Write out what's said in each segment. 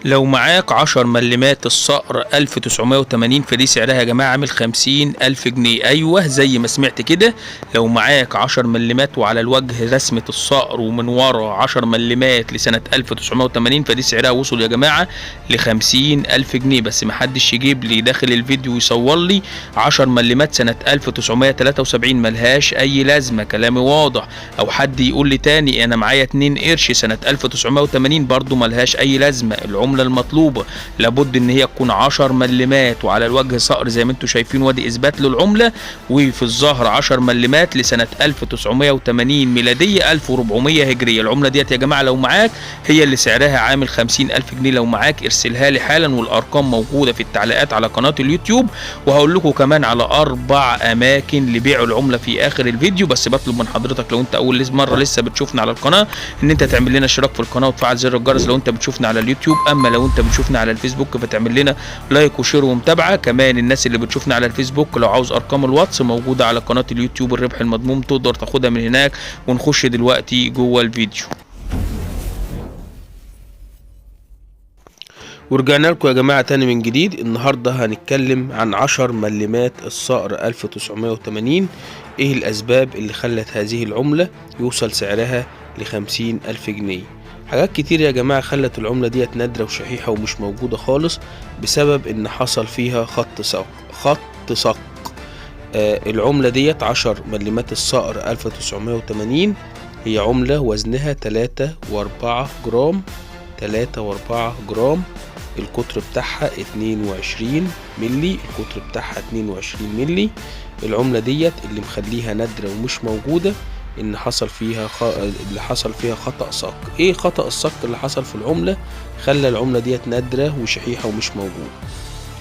لو معاك 10 ملمات الصقر 1980 فدي سعرها يا جماعة عامل 50,000 جنيه. أيوه زي ما سمعت كده، لو معاك 10 ملمات وعلى الوجه رسمة الصقر ومن ورا 10 ملمات لسنة 1980 فدي سعرها وصل يا جماعة ل50,000 جنيه. بس محدش يجيب لي داخل الفيديو يصور لي 10 ملمات سنة 1973، ملهاش أي لازمة، كلامي واضح. أو حد يقول لي تاني أنا معايا 2 قرش سنة 1980 برضو ملهاش أي لازمة. العملة المطلوبة لابد ان هي تكون 10 ملمات وعلى الوجه صقر زي ما انتم شايفين، وادي اثبات للعملة، وفي الظهر 10 ملمات لسنة 1980 ميلادية 1400 هجرية. العملة ديت يا جماعة لو معاك هي اللي سعرها عامل 50,000 جنيه. لو معاك ارسلها لي حالا، والارقام موجودة في التعليقات على قناة اليوتيوب. وهقول لكم كمان على 4 اماكن لبيع العملة في اخر الفيديو. بس بطلب من حضرتك لو انت اول مرة لسه بتشوفنا على القناة ان انت تعمل لنا اشتراك في القناة وتفعل زر الجرس لو انت بتشوفنا على اليوتيوب. اما لو انت بتشوفنا على الفيسبوك فتعمل لنا like و share ومتابعة. كمان الناس اللي بتشوفنا على الفيسبوك لو عاوز ارقام الواتس موجودة على قناة اليوتيوب الربح المضمون، تقدر تاخدها من هناك. ونخش دلوقتي جوه الفيديو. ورجعنا لكم يا جماعة تاني من جديد. النهاردة هنتكلم عن 10 ملمات الصقر 1980. ايه الاسباب اللي خلت هذه العملة يوصل سعرها ل50,000 جنيه؟ حاجات كتير يا جماعة خلت العملة ديت نادرة وشحيحة ومش موجودة خالص، بسبب ان حصل فيها خط صق. خط صق. العملة ديت 10 ملمات الصقر 1980 هي عملة وزنها 3.4 جرام، 3.4 جرام. القطر بتاعها 22 ملي، القطر بتاعها 22 ملي. العملة ديت اللي مخليها نادرة ومش موجودة ان حصل فيها اللي حصل فيها خطأ صك. ايه خطأ الصك اللي حصل في العملة خلى العملة ديت نادرة وشحيحة ومش موجودة؟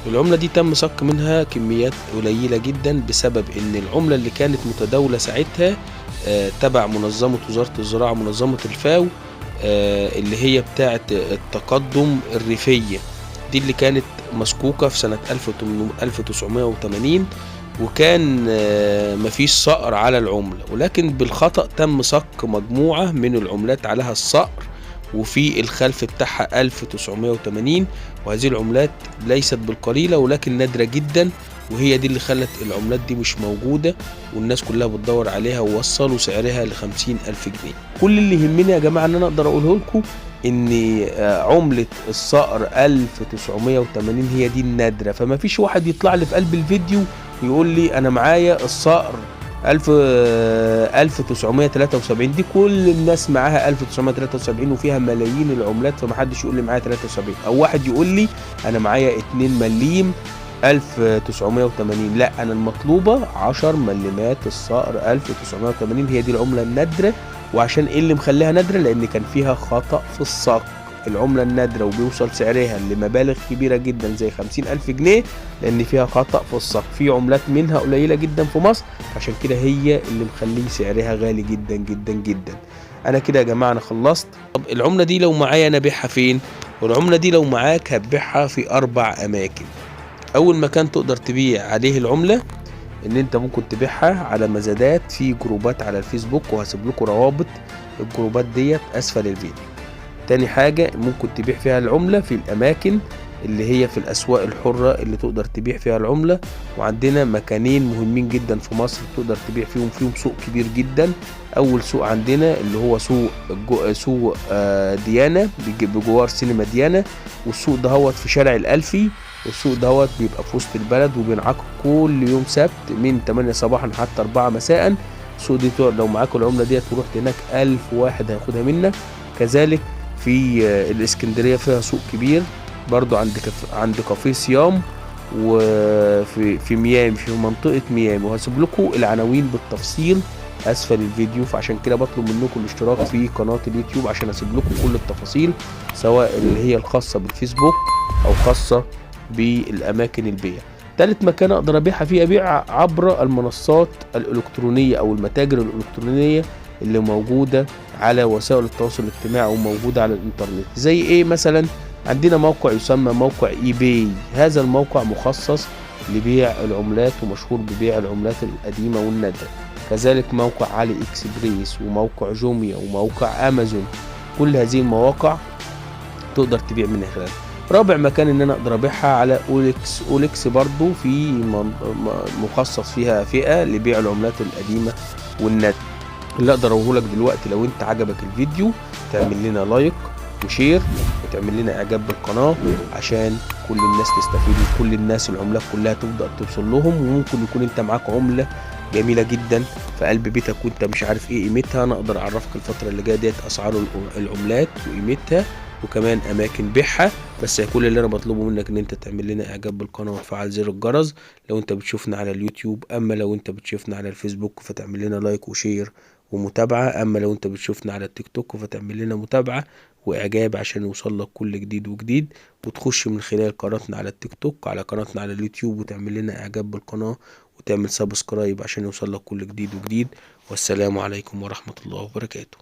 العملة دي تم صك منها كميات قليلة جدا، بسبب ان العملة اللي كانت متداولة ساعتها تبع منظمة وزارة الزراعة، منظمة الفاو، اللي هي بتاعة التقدم الريفية، دي اللي كانت مسكوكة في سنة 1980، وكان مفيش صقر على العملة، ولكن بالخطأ تم صك مجموعة من العملات عليها الصقر وفي الخلف بتاعها 1980، وهذه العملات ليست بالقليلة ولكن نادرة جدا، وهي دي اللي خلت العملات دي مش موجودة والناس كلها بتدور عليها، ووصلوا سعرها ل50,000 جنيه. كل اللي يهمني يا جماعة ان انا اقدر اقوله لكم ان عملة الصقر 1980 هي دي النادرة، فما فيش واحد يطلع لي في قلب الفيديو يقول لي انا معايا الصقر 1973، دي كل الناس معاها 1973 وفيها ملايين العملات، فمحدش يقول لي معايا 73، او واحد يقول لي انا معايا 2 مليم 1980. لا، انا المطلوبة 10 مليمات الصقر 1980، هي دي العملة النادرة. وعشان ايه اللي مخليها نادرة؟ لان كان فيها خطأ في الصك. العملة النادرة وبيوصل سعرها لمبالغ كبيرة جدا زي 50,000 جنيه لأن فيها خطأ في الصك. في عملات منها قليلة جدا في مصر، عشان كده هي اللي مخليه سعرها غالي جدا جدا جدا. أنا كده يا جماعة أنا خلصت. طب العملة دي لو معايا أنا أبيعها فين؟ والعملة دي لو معاك هتبيعها في 4 أماكن. أول مكان تقدر تبيع عليه العملة إن أنت ممكن تبيعها على مزادات في جروبات على الفيسبوك، وهسيب لكم روابط الجروبات ديت أسفل الفيديو. تاني حاجة ممكن تبيع فيها العملة في الأماكن اللي هي في الأسواق الحرة اللي تقدر تبيع فيها العملة، وعندنا مكانين مهمين جدا في مصر تقدر تبيع فيهم سوق كبير جدا. أول سوق عندنا اللي هو سوق ديانا بجوار سينما ديانا، والسوق دهوت في شارع الألفي. السوق دهوت بيبقى في وسط البلد وبينعقد كل يوم سبت من 8 صباحا حتى 4 مساء. السوق دي لو معاك العملة ديت ورحت هناك 1000 واحد هياخدها منك. كذلك في الإسكندرية فيها سوق كبير برضو عند كافيه صيام، وفي ميامي، في منطقة ميامي، وهسيب لكم العناوين بالتفصيل أسفل الفيديو. فعشان كده بطلب منكم الاشتراك في قناة اليوتيوب عشان أسيب لكم كل التفاصيل، سواء اللي هي الخاصة بالفيسبوك أو خاصة بالأماكن البيع. تالت مكان أقدر أبيعها فيه، أبيع عبر المنصات الإلكترونية أو المتاجر الإلكترونية اللي موجودة على وسائل التواصل الاجتماعي وموجودة على الإنترنت. زي إيه مثلا؟ عندنا موقع يسمى موقع إي باي. هذا الموقع مخصص لبيع العملات ومشهور ببيع العملات القديمة والنادرة. كذلك موقع علي إكسبريس وموقع جوميا وموقع أمازون. كل هذه المواقع تقدر تبيع من خلالها. رابع مكان ان انا اقدر ابيعها على OLX. OLX برضو في مخصص فيها فئة لبيع العملات القديمة والنادرة. اللي اقدر اقوله لك دلوقتي، لو انت عجبك الفيديو تعمل لنا like و share وتعمل لنا اعجاب بالقناة عشان كل الناس تستفيد وكل الناس العملات كلها تبدأ توصل لهم. وممكن يكون انت معاك عملة جميلة جدا في قلب بيتك وانت مش عارف ايه قيمتها، انا اقدر اعرفك الفترة اللي جاية ديت اسعار العملات وقيمتها وكمان اماكن بيعها. بس كل اللي انا بطلبه منك ان انت تعمل لنا اعجاب بالقناة وتفعل زر الجرس لو انت بتشوفنا على اليوتيوب. اما لو انت بتشوفنا على الفيسبوك فتعمل لنا like و share ومتابعة. اما لو انت بتشوفنا على التيك توك فتعمل لنا متابعة واعجاب عشان يوصل لك كل جديد وجديد. وتخش من خلال قناتنا على التيك توك، على قناتنا على اليوتيوب، وتعمل لنا اعجاب بالقناة وتعمل subscribe عشان يوصل لك كل جديد وجديد. والسلام عليكم ورحمة الله وبركاته.